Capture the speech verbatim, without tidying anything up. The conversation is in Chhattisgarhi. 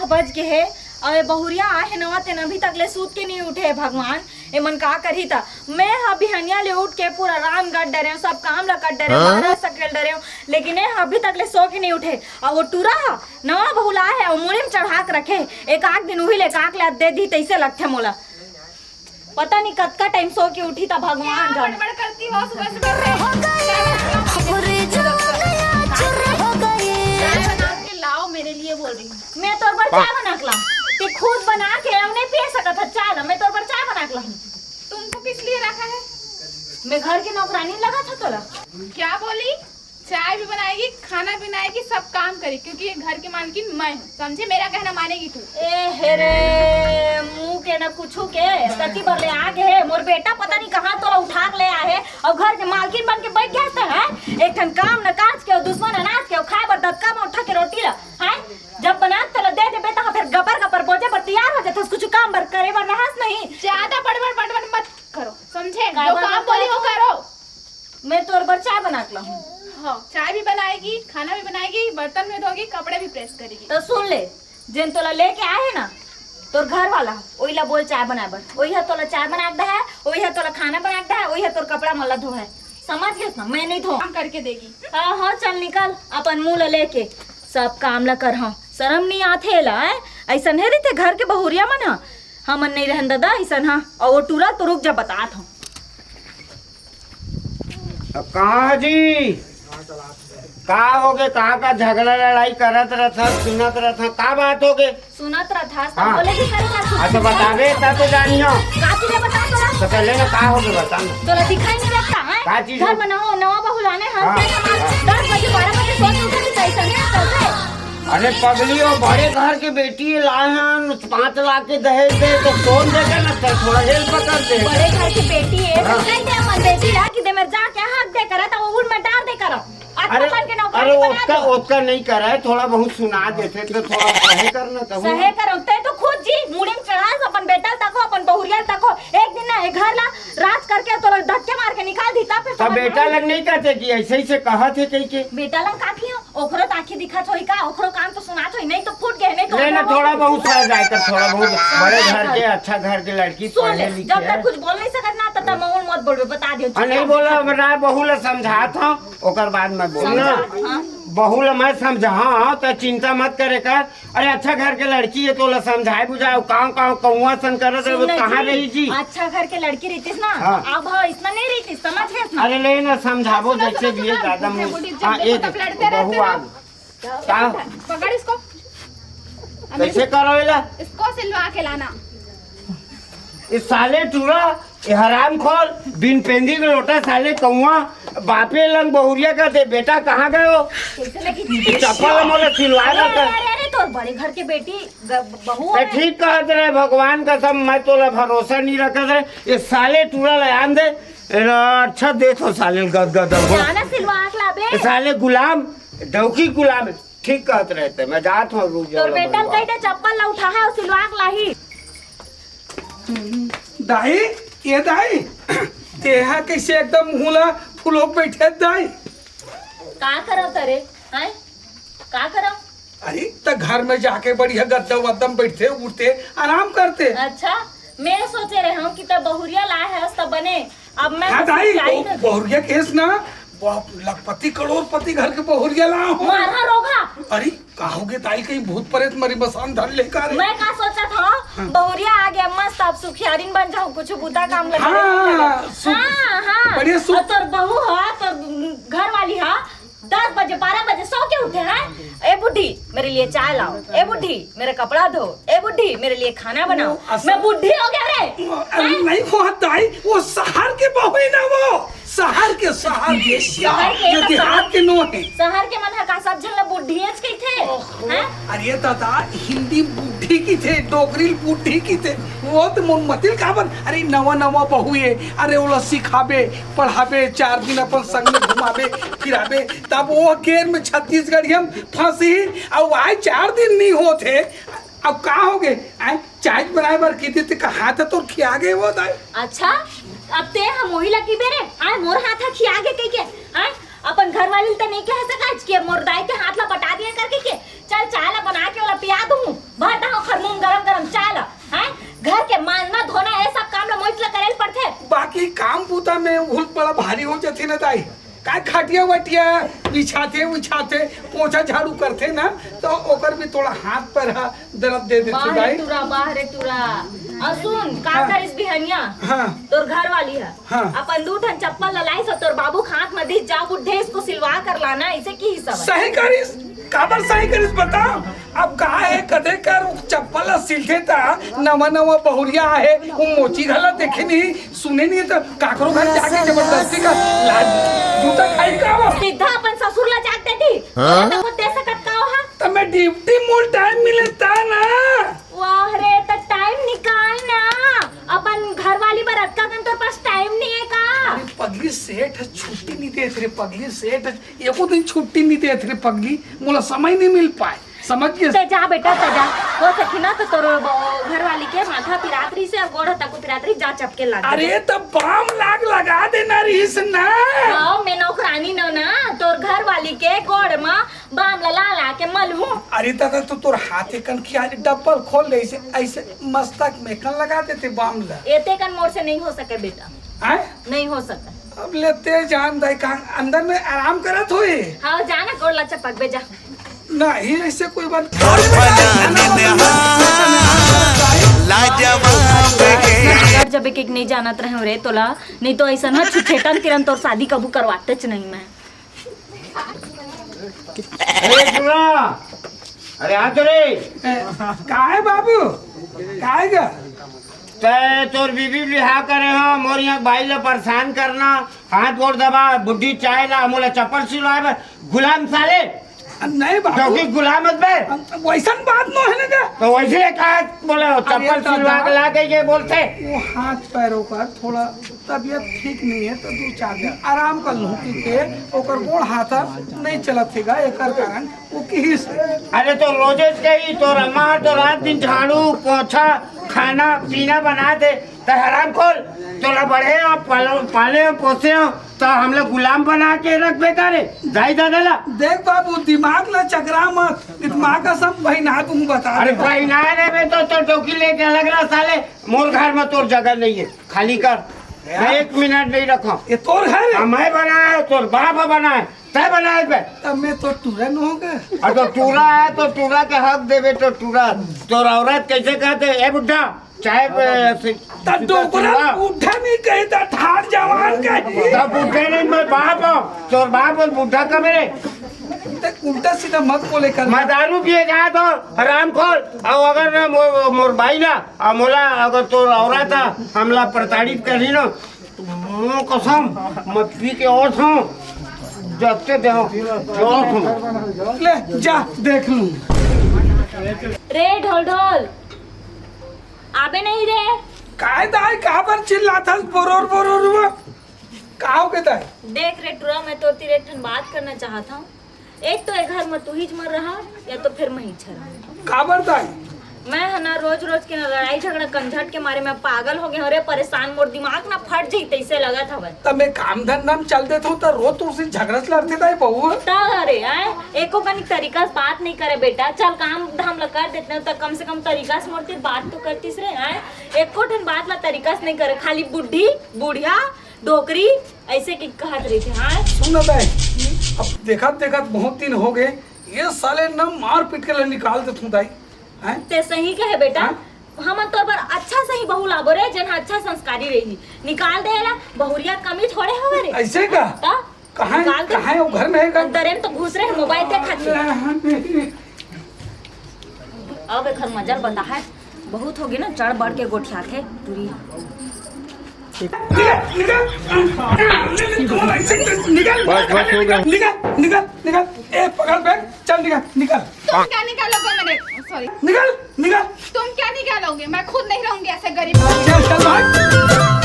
बज के हे, अउ ए बहुरिया आहे नवा, तेन अभी तक ले सूत के नहीं उठे हे। भगवान, एमन का करही त? मैं ह बिहनिया ले उठ के पूरा रांध गट डरेंव, सब काम ला कर डरेंव, हाँ? बारह सकेल डरेंव, लेकिन ए ह अभी तक ले सो के नहीं उठे। अउ वो टूरा ह नवा बहू ला हे, अउ मुड़ी में चढ़ा के रखे, एक आध दिन उही ले एक आध ला दे दी, तइसे लगथे मोला। पता नहीं कतका टाइम सो के उठी त भगवान क्या जाने। बड़बड़ करती हो सुबह सुबह से? हमरे जान आज चुर हो गए। चाय बना के लाओ, मेरे लिए बोल रही हूँ। मैं तोर बर चाय बना के लाऊं? ते खुद बना के अउ नहीं पी सकत ह चाय ला, मैं तोर बर चाय बना के लाऊं? तुमको किस लिए रखा है? मैं घर की नौकरानी लगा था तोला? क्या बोली? चाय भी बनाएगी, खाना भी बनाएगी, सब काम करेगी, क्योंकि ये घर की मालकिन मैं हूँ, समझे? मेरा कहना मानेगी तू। ए हे रे, मुंह के ना कुछू के, कति बर ले आ गे हे। मोर बेटा पता नहीं कहाँ तोला उठा के ले आए हे, अउ घर के मालकिन बन के बैठ गया है। एक ठन काम न काज के, अउ दुश्मन अनाज के, अउ खाए बर दतका में उठा के रोटी ला, हैं? जब बना के तोला दे देबे, त फिर गपर गपर बोजे बर तैयार हो जाथस, कुछ काम बर करे बर रहस नहीं। ज्यादा बड़बड़ बड़बड़ मत करो, समझे? काय जो बड़बड़ काम बोली वो करत करो। मैं तोर बर चाय बना के लाहूं। हाँ, चाय भी बनाएगी, खाना भी बनाएगी, बर्तन भी धोगी, कपड़े भी प्रेस करेगी। तो सुन ले, जेन तोला लेके आए हे ना, तोर घर वाला, ओही ला बोल चाय बनाए बर। ओही ह तोला चाय बना के दे हे, ओही ह तोला खाना बना के दे हे, ओही ह तोर कपड़ा मन ला धो हे। समझ गेस ना, मैं नहीं धो। काम करके देगी। हाँ, हाँ, चल निकल, अपन मुंह ला लेके सब काम ला कर। हाँ, शरम नहीं आथे एला, हैं? अइसन हे रहिथे घर के बहुरिया मन ह। हमन नहीं रहन ददा अइसन ह। अउ वो टूरा तो रुक जा, बतात हूँ। अब कहाँ जी? का होगे? का का झगड़ा लड़ाई करत रथस, सुनत रथस, का बात होगे? सुनत रथस, त हाँ। बोले भी करत रथस। अच्छा, बताबे, तब तो जानियो। काची ले बता तोला? तो पहले ना का होगे, बता ना। तोला दिखाई नहीं देता, हैं? का चीज घर हो? बनाओ, नवा बहू लाने हम, हाँ। दस बजे, बारह बजे सो के उठे, तो कैसा नहीं चलते? अरे पगली, वो बड़े घर के बेटी लाए हन, पाँच लाख के दहेज दे, तो सोन दे के ना, तो थोड़ा हेल्प कर दे। बड़े घर के बेटी है, हाँ। तो कह दे हमर बेटी ला कि दे मेरे जाके हक दे करा, तो वो उड़ में डाल दे करा। अरे, अरे, ओतका, ओतका नहीं करा है, थोड़ा बहुत सुना देते तो थोड़ा सहे करना तो। सहे करो, ते तो खुद जी मुड़ी में चढ़ा अपन बेटा तको, अपन बहुरिया तको। एक दिन ना ये घर ला राज करके तोला धक्के मार के निकाल दी, तब फिर तब समझ बेटा में लग नहीं कहते कि ऐसे ही से कहत हे कही के। बेटा लग का कियो? ओकरो त आँखी दिखत होई का? ओकरो कान तो सुनात होई, नहीं तो फूट गए, नहीं तो ले ना, ओकरो थोड़ा बहुत सह जाए कर, थोड़ा बहुत बड़े घर के, अच्छा घर के लड़की सुन पढ़े ले, लिखे जब है। तक कुछ बोल नहीं सकत ना, तब तक मौन मत बोलबे, बता दियो, हाँ, नहीं चुपचाप बोला, बोल। अब ना बहू ला समझात हूँ, ओकर बाद मैं बोल समझा, ना। हाँ। बहू ला मैं समझा, हाँ, तो चिंता मत करे कर। अरे अच्छा घर के लड़की है, तोला समझाए बुझाए, काव काव कौआ सन करत है, वो सुन ना कहाँ जी, रही जी? अच्छा घर के लड़की रहितिस ना, हाँ। अब हाँ, इसना नहीं रहितिस, समझ गए ना? अरे ले ना, समझाबो सुनो, जैसे सुनो, भी है, सुनो, ज्यादा मुझे मुझ-, बूढ़ी हाँ, जब ये तक लड़ते रहते बहू हो। आ गई। क्या? पकड़ इसको। अनिल, कैसे करो एला? इसको सिलवा के लाना। ये साले टूरा, ये हरामखोर, बिन पेंदी के लोटा साले कौआ, बापे लंग बहुरिया का दे, बेटा कहाँ गए हो? कैसे लगी? ये चप्पल मोला सिलवा अरे, रहा था। अरे, अरे, अरे, तोर बड़े घर के बेटी, ग-, बहू तो है। ठीक कहत रहे, भगवान कसम, मैं तोला भरोसा नहीं रखत रहे। ये साले टूरा ले आन दे, एला अच्छा दे तो साले गद गद हो। जाना सिलवा के लाबे। ये साले गुलाम, डौकी गुलाम, ठीक कहत रहे ते, मैं जात हूँ, रुक जाओ, तोर बेटा कह दे चप्पल ला उठा है, सिलवा के लाही। दाई, ये दाई, तेहा कैसे एकदम मुंह ला फुलो बैठे दाई? का करव तरे? हैं? का करव? अरे, त घर में जाके बढ़िया गद्दा वद्दा में बैठते, उठते, आराम करते। अच्छा, मैं सोचे रहे हूँ कि त बहुरिया लाए हस त बने। अब मैं हाँ तो दाई, क्या ही वो कर बहुरिया केस ना, वो आप लखपति करोड़पति घर के बहुरिया ला हो। मारा रोगा। अरे, का होगे दाई, कहीं भूत प्रेत मरी मसान धर ले का रे? मैं का सोचत हूँ, हाँ। बहुरिया आ गया, मस्त अब सुखियारिन बन जाऊँ, कुछ बूता काम लगे। हाँ, सुख, हाँ, हाँ। बढ़िया सुख। और तोर बहू हा, तोर घर वाली हा, दस बजे, बारह बजे सो के उठे हैं। ए बुढ़ी, मेरे लिए चाय लाओ। ए बुढ़ी, मेरा कपड़ा धो। ए बुढ़ी, मेरे लिए खाना बनाओ। वो असल मैं बुढ़ी हो गया रे। अरे हैं? नहीं हुआ दाई, वो शहर के बहू है ना वो। शहर के, शहर के। शहर के जो तो देहात शहर के नो है। शहर के मन हा का सब झन ला बुढ़ियच कहिथे? ओहो, हैं? अरे दादा, हिंदी बुढ़ी कहिथे, डोगरी बुढ़ी कहिथे। वो तो मोर मतिल काबर, अरे नवा नवा बहू है, अरे ओला सिखाबे, पढ़ाबे, चार दिन अपन संग में घुमाबे, फिराबे, तब वो गेर में छत्तीसगढ़िया में फंसी, अउ आए चार दिन नहीं होत हे, अब का होगे? आए चाय बनाए बर कहिथे, ते कहा था तोर खिया गे वो दाई। अच्छा, अब ते हम वही लकी बेरे, आए मोर हाथ हा खिया गे कह के, आए अपन घर वाली ते नहीं कह सका कि मोर दाई के हाथ ला बटा दिया करके के, चल चाय ला बना के ओला पिया दूँ, भर बहुत बड़ा भारी हो जाथे ना दाई। काय खटिया वटिया बिछाथे उछाथे, पोछा झाड़ू करथे ना, तो ओकर भी थोड़ा हाथ पैर हा दर्द दे देथे बाहरे दाई। टुरा, बाहरे टुरा। अउ सुन, का हाँ। करिस बिहनिया? हाँ। तोर घर वाली ह। हाँ। अपन दू ठन चप्पल ल लाइस अउ तोर बाबू के हाथ म दिस, "जा बुड्ढे, इसको सिलवा कर लाना," ऐसे किहिस हवय। सही करिस। काबर सही करिस बता? अब का हे, कदे कर चप्पल ल सिलथे त नवा नवा बहुरिया आहे, वो मोची घला देखे नहीं, सुने नहीं, त काकरो घर जाके जबरदस्ती का लात जूता खाई का वो? सीधा अपन ससुर ला जाके देती। हाँ? त वो दे सकत का हो हा? त मैं ड्यूटी मोर टाइम मिले त ना। वाह रे, त टाइम निकाल ना। अपन घर वाली बर अतका कन तोर पास टाइम नहीं है का? अरे पगली, सेठ ह छुट्टी नहीं देत रे पगली, सेठ ह एको दिन छुट्टी नहीं देत रे पगली, मोला समय नहीं मिल पाए, समझ गे? ते जा बेटा, ते जा। हो सकी ना तो तोर ब-, घर वाली के माथा पिरात रहिस हे अउ गोड़ ह तको पिरात रहिस, जा चपके लाग दे। अरे त बाम लाग लगा देना रहिस ना। हाँ, मैं नौकरानी न ना, तोर घर वाली के गोड़ म बाम ला ला ला के मलहूं। अरे दादा, तो तोर हाथ एकन खिया डब्बल खोल ले, ऐसे, ऐसे मस्तक में कन लगा देते बाम ला। एते कन मोर से नहीं हो सके बेटा। हैं? नहीं हो सके। अब लेते जान दाई, कहाँ अंदर में आराम करत होई? हाँ, जाना गोड़ ला चपक बे जा। नहीं, ऐसे कोई बात। लाजवाब है। अगर जब एक, एक नहीं जानत रहे रे तोला, नहीं तो ऐसा ना छुछेटन तिरन तोर शादी कबू करवातेच नहीं मैं। अरे सुना, अरे आ तो रे। ए, का हे बाबू? का हे गा? तै तोर बीबी बिहाव करे हो, मोर यहाँ बाई ला परेशान करना, हाथ गोड़ दबा, बुड्ढी चाय ला, मोला चप्पल सिलवाए बर, गुलाम साले। नहीं बाबू। डौकी गुलाम मत बे। वैसन बात नो हे ना गा। तो वैसे का बोले हो, अरे चप्पल दादा। सिलवा के ला के ये बोलथे। वो हाथ पैरों का थोड़ा तबीयत ठीक नहीं है, तो दू चार दिन आराम कर लूँ, क्योंकि ओकर गोड़ हाथ नहीं चलत हे गा, एकर कारण वो किहिस। अरे तो रोजे कही, तोर अम्मा तो रात दिन झाड़ू पोछा खाना पीना बना दे, तो हराम खोर, तोला बढ़े हो, पालो-, पाले हो, पोसे हो, तो हमला गुलाम बना के रखबे का रे, दाई दादा ला? देख बाबू, दिमाग ला चकरा मत, दिमाग का सब बहिना तुम बता अरे दे। बहिना रे बे, तो, तो डौकी लेके अलग रह साले, मोर घर में तोर जगह नहीं है, खाली कर। मैं एक मिनट नहीं रखा। ये तोर घर है? हाँ, मैं बनाया, तोर बाप बनाया, तय बनाए बे। तब मैं तो टूरा न होगा। अरे तो टूरा है तो टूरा के हक देबे तो टूरा। तोर औरत कैसे कहते, "ए बुड्ढा, चाय पे से-" तब डोकरा बुड्ढा नहीं कही, तब ठाड़ जवान कही। तब बुड्ढे नहीं, मैं बाप हूँ। तोर बाप और बुड्ढा कब रे? तक उल्टा सीधा मत बोले कर। मैं दारू पिए जात हूँ, हरामखोर। और अगर ना मो-, मोर भाई ना, और मोला अगर तोर औरत था, हमला प्रताड़ित करी ना, मो कसम, मैं पी के और हूँ, जगते दे हूँ, और हूँ। ले, जा, देख लूँ। रे ढोल ढोल, आबे नहीं रे। काय दाई, काबर चिल्लाथस बोरोर बोरोर वो? का हो गे दाई? देख रे टुरा, मैं तोर तीर एक ठन बात करना चाहत हूँ। एक तो ए घर म तुहिच मन रहा, या तो फिर मैं इच्छा रहा। काबर दाई? मैं ह ना रोज रोज के ना लड़ाई झगड़ा कंझट के मारे मैं पागल हो गए हूँ रे, परेशान, मोर दिमाग ना फट जाई तैसे लगत हवय। तब मैं काम धंधा में चल देत हूँ, त रोज तुमसे झगड़ा से लड़ते दाई बहू। त अरे आए, एको कनिक तरीका से बात नहीं करे बेटा, चल काम धाम ला कर देते हो, त कम से कम तरीका से मोर तीर बात तो करतीस रे, आए एको ठन बात ला तरीका से नहीं करे, खाली बुढ़ी, बुढ़िया, डोकरी, ऐसे की कहत रहिथे, हाँ? सुन ना बे, अब देखत देखत बहुत दिन हो गए, ये साले न मार पीट के ले निकाल देथूं दाई, हैं? ते सही कहे बेटा, हाँ? हमन तोर बर अच्छा सही बहू लाबो रे, जेन ह अच्छा संस्कारी रही। निकाल दे एला, बहुरिया कमी थोड़े हवे रे। ऐसे का? त? कहाँ, निकाल दे। कहाँ है वो, घर में है का? अंदर में तो घुस रहे, मोबाइल देखत हे। अब एखर मजा ल बता है, बहुत होगे ना, चढ़ बढ़ के गोठियाथे टूरी। निकल, निकल, निकल, निकल, बस, बस, हो गया। निकल, निकल, निकल, ए, पकड़ बैग, चल निकल, निकल। तुम क्या निकालोगे मेरे, सॉरी। निकल, निकल। तुम क्या निकालोगे? मैं खुद नहीं रहूंगी ऐसे गरीब। चल, चल भाग।